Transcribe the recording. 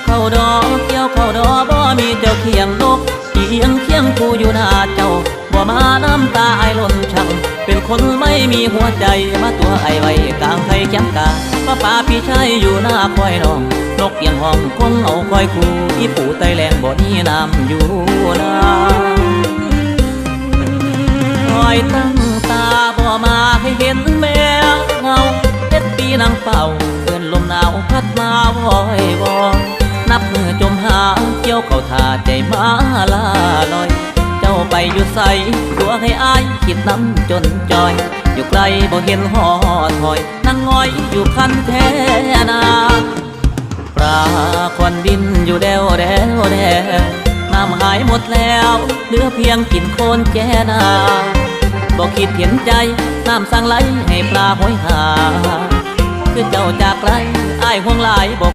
ເຂົ້າດອກ ກ່ຽວເຂົ້າດອກ ບໍ່ມີເຈົ້າຄຽງນົກ ອີງຄຽງຄູ່ຢູ່ໜ້າເຈົ້າ ບໍ່ມານ້ຳຕາອ້າຍຫຼົ່ນຊັ່ງ ເປັນຄົນໄມ່ມີຫົວໃຈ ມາຕົວອ້າຍໄວ້ກາງໄຮ່ຄຽງກາ ມາປາພີ່ຊາຍຢູ່ໜ້າຄອຍນ້ອງ ນົກກຽງຮ້ອງຄົງເອົາຄອຍຄູ່ ອີປູໄຕແລ້ງບໍ່ມີນ້ຳຢູ່ນາ. ຄອຍຕັ້ງຕາບໍ່ມາໃຫ້ເຫັນແມວເງົາ ເຈັດປີນັ່ງເຝົ້າ ເອີ້ນລົມໜາວພັດມາວອຍວອຍ ນັບມື້ຈົມຫາ ກ່ຽວເຂົ້າຖ້າໃຈມາລາລອຍ ເຈົ້າໄປຢູ່ໃສ ຕົວໃຫ້ອ້າຍຄິດນຳຈົນຈ່ອຍ ຢູ່ໄກບໍ່ເຫັນຮອດຖອຍ ນັ່ງຫງອຍຢູ່ຄັນແທນາ. ປາຄວັນບິນຢູ່ແດວແດວແດວ ນ້ຳຫາຍໝົດແລ້ວ ເຫຼືອພຽງກິນໂຄນແຈນາ ບໍ່ຄິດເຫັນໃຈ ນ້ຳສັ່ງໄຫຼໃຫ້ປາໂຫຍຫາ ຄືເຈົ້າຈາກໄກ ອ້າຍຫ່ວງຫຼາຍບໍ່